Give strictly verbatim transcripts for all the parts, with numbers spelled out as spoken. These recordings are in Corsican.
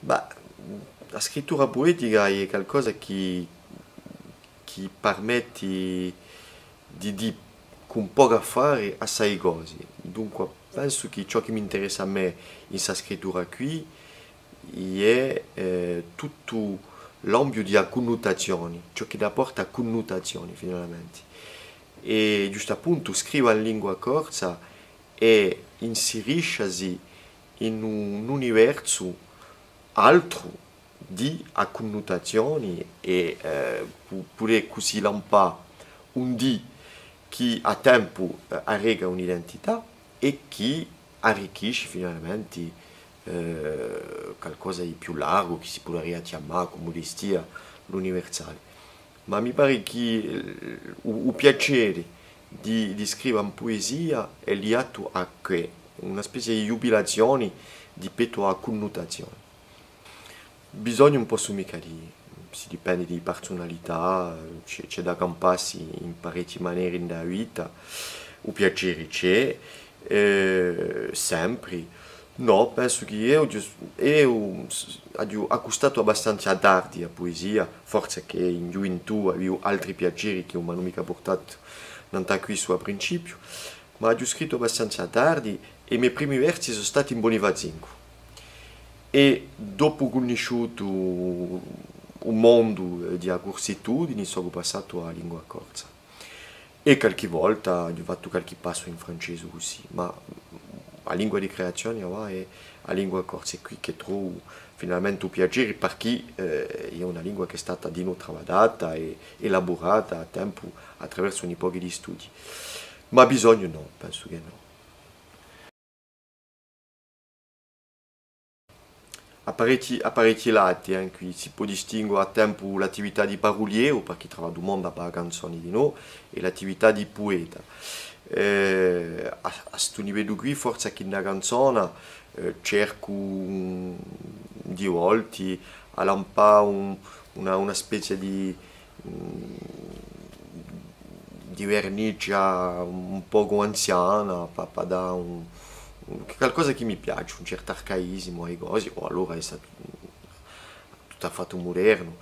Bah, a scrittura puetica hè calcosa chì, chì permetti di dì cun pocu affari assai cosi. Dunqua, pensu chì ciò chì m'interessa à mè in sta scrittura quì hè, eh, tuttu l'ambiu di a cunnutazioni, ciò chì rapporta à cunnutazioni, finalmenti. È ghjustappuntu scriva in lingua corsa hè insirisciasi in un universu altru di a cunnutazioni è, eh, pu-, pudè cusì lampà un dì chì à tempu, eh, arreca un'identità è chì arricchisci finalmenti, eh, calcosa di più largu chì si pudaria chjamà cù mudestia l'universali. Ma mi pari chì, eh, u, u piaceri di, di scriva in puesia hè liatu à què, una spezia di ghjubilazioni di pettu à a cunnutazioni. Bisognu ùn possu micca dì, si dipendi di parsunalità, ci hè, ci hè da campassi in parechji maneri in a vita, u piaceri ci hè, eh, sempri. Nò, pensu chì eiu, ghjus-, eiu s-, aghju accustatu abbastanza tardi a puesia, forse chì in ghjuventù aviu altri piaceri chì ùn m'anu micca purtatu nant'à quissu à principiu, ma aghju scrittu abbastanza tardi è i me primi versi sò stati in bonifazincu. È dopu cunnisciutu u mondu, eh, di a cursitudini, sò passatu à a lingua corsa. È calchì volta aghju fattu calchì passu in francesu cusì, ma a lingua di creazioni avà hè a lingua corsa, è quì chì trovu finalmenti u piaceri, parchì, eh, hè una lingua chì hè stata dinò travaddata è elaburata à tempu attraversu un pochi di studii. Ma bisognu nò, pensu chì nò. À parechji, à parechji lati, eh, quì si pò distingue à tempu l'attività di parulieru, parchì travaddu monda pà a canzoni dinò, è l'attività di pueta. Eh, à, à stu liveddu quì, forse chì in a canzona, eh, cercu, mm, di volti à lampà un, una, una spezia di, mm, di vernice un pocu anziana, pà, pà dà un, un, calcosa chì mi piace, un certu arcaisimu à i cosi, o allora hè statu tuttu à fattu mudernu.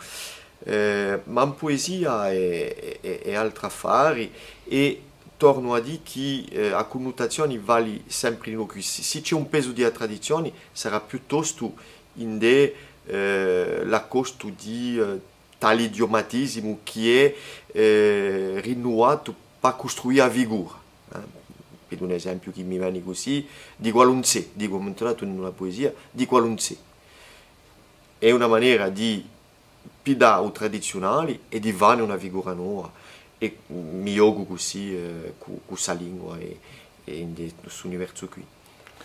Eh, ma in puesia hè, hè, hè altru affari, è tornu à dì chì, eh, a cunnutazioni vali sempri in u quì. Sì, sì ci hè un pesu di a tradizioni, sarà piuttostu ind'è, eh, l'accostu di, eh, tali idiomatisimu chì hè, eh, rinnuvatu pà custruì a figura. Eh, per un esempiu chì mi veni cusì, di qualunzè, dicu, m'hè tornatu in una puesia, di qualunzè. Hè una manera di piddà u tradiziunali è di fanne una figura nova, è mi ghjocu cusì, eh, cù, cù sta lingua è, è in de-, stu universu quì.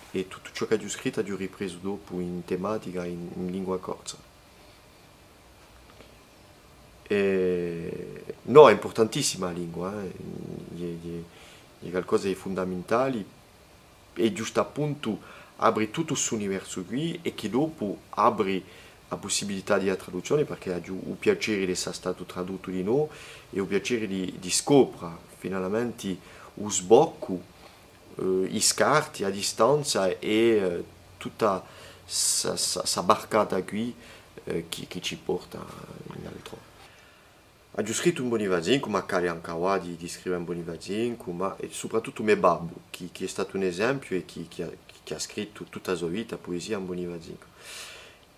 È tuttu ciò ch'aghju scrittu aghju ripresu dopu in tematica in, in lingua corsa. È, nò, hè impurtantissima a lingua, eh. Hè, hè, hè calcosa di fundamentali, è ghjustappuntu apri tuttu st'universu quì è chì dopu apri a pussibilità di a traduzzioni, parchì aghju u piaceri d'essa statu traduttu dinò è u piaceri di, di scopra finalmenti u sboccu, eh, i scarti, a distanza è, eh, tutta ssa, ssa, ssa barcata quì, eh, chì, chì ci porta in altrò. Aghju scrittu in bonifazincu, m'accadi ancu avà di, di scriva in bonifazincu, ma, è soprattuttu me babbu, chì, chì hè statu un esempiu è chì, chì hà, chì hà scrittu tutta a so vita puesia in bonifazincu.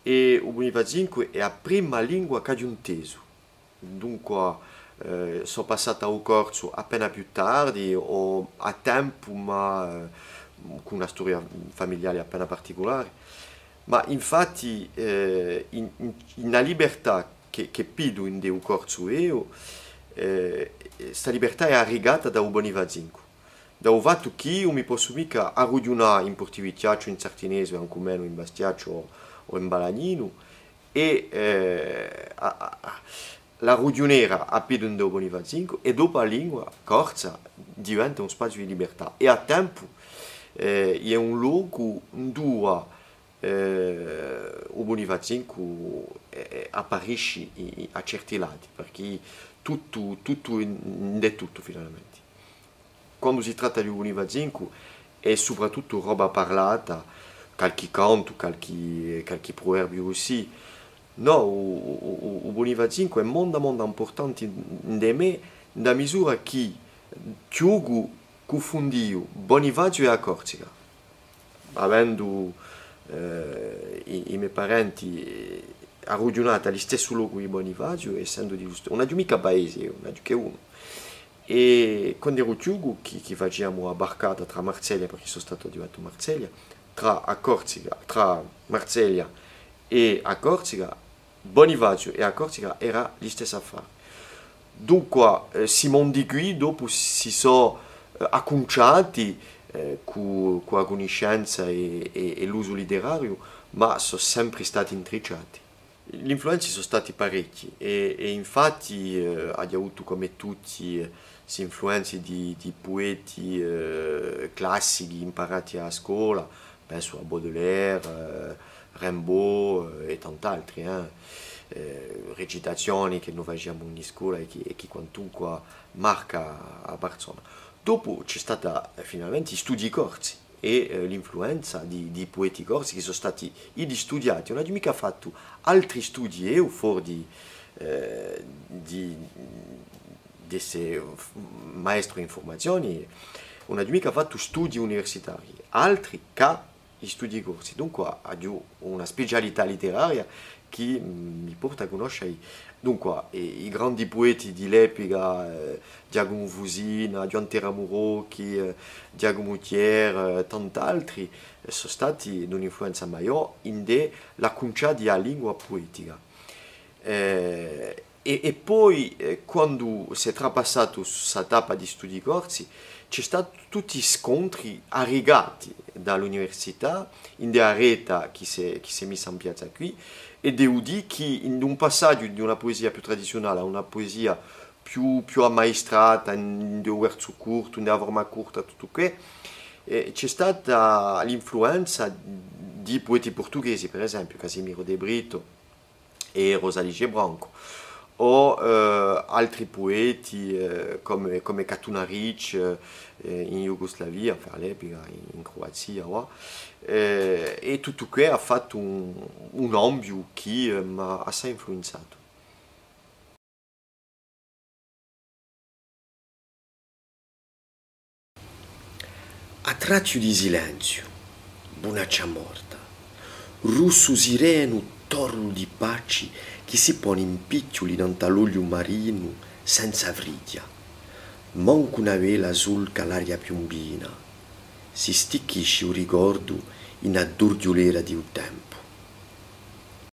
È u bonifazincu hè a prima lingua ch'aghju intesu. Dunqua, eh, sò passatu à u corsu appena più tardi, o à tempu, ma, eh, cù una storia familiari appena particulari. Ma infatti, eh, in, in, in a libertà chì, chì piddu ind'è u corsu eiu, eh, sta libertà hè arricata da u bonifazincu. Da u fattu chì ùn mi possu micca arrughjunà in Purtivechjacciu, in Sartinesu, è ancu menu in Bastiacciu o, o in Balagninu, è, eh, a, a, a, l'arrughjunera a piddu ind'è u bonifazincu, è dopu a lingua corsa diventa un spaziu di libertà. È à tempu, eh, hè un locu induva eh, u bonifazincu, eh, eh, apparisci i-, i-, à certi lati, parchì tuttu, tuttu in, ind'è tuttu finalmenti. Quandu si tratta di u bonifazincu, hè soprattuttu roba parlata, Calchì cantu, calchì, calchì pruverbiu cusì. Nò, u, u, u, u Bunifazincu hè monda, monda impurtanti ind'è mè, ind'a misura chì chjucu cufundìu Bunifaziu è a Corsica, avendu, eh, i, i me parenti, eh, arrughjunatu à listessu locu di Bunifaziu, essendu di lu st-, ùn aghju micca paesi, eiu, ùn aghju chè unu. È quand'eru chjucu, chì, chì faciamu a barcata trà Marseglia, perchè sò statu addivatu à Marseglia, trà a Corsica, trà Marseglia è a Corsica, Bunifaziu è a Corsica era listessu affare. Dunqua, eh, sti mondi quì, dopu si sò, eh, accunciati, eh, cù, cù a cunniscenza è, è, è l'usu literariu, ma sò sempri stati intricciati. L'influenzi sò stati parechji è, è infatti, eh, aghju avutu cum'è tutti, eh, st'influenzi di, di pueti, eh, classichi imparati à a scola, pensu à Baudelaire, eh, Rimbaud, eh, è tant'altri, eh, eh, recitazioni chì no faciamu in iscola è chì, è chì quantunqua marca a parsona. Dopu ci hè stata, eh, finalmenti i studii corsi è, eh, l'influenza di, di pueti corsi chì sò stati iddi studiati. Ùn aghju micca fattu altri studii eiu, fora di, eh, di, d'esse f-, maestru in furmazioni, ùn aghju micca fattu studii universitarii, altri cà i studii corsi. Dunqua, aghju una specialità literaria chì, mm, mi porta à cunnoscia i, dunqua, i, i grandi pueti di l'epica, eh, Ghjacumu Fusina, Ghjuvan Teramu Rocchi, eh, Ghjacumu Thiers, eh, tant'altri, eh, sò stati d'un'influenza maiò indè l'accuncià di a lingua puetica. Eh, è, è po, eh, quandu s'hè trapassatu sta tappa di studii corsi, ci hè statu tutti i scontri arricati da l'università, indè a reta chì s'hè, chì s'hè missa in piazza quì, è devu dì chì in un passaghju di una puesia più tradiziunale à una puesia più, più ammaistrata, in, in u versu curtu, indè a forma curta, tuttu què, eh, ci hè stata l'influenza di pueti purtughesi, per esempiu, Casimiro de Brito, è Rosalije Branco, o, eh, altri pueti, eh, cum'è, cum'è Katuna Rić, eh, in Jugoslavia, enfin, à l'epica, in, in Cruazia, và. Eh, è tuttu què hà fattu un, un ambiu chì, eh, m'hà assai influenzatu. A tracciu di silenziu, bunaccia morta, russu sirenu torlu di paci chì si poni in picciuli nant'à l'ogliu marinu senza frighja, mancu una vela sulca l'aria piombina, si sticchisci u ricordu in a durghjulera di u tempu.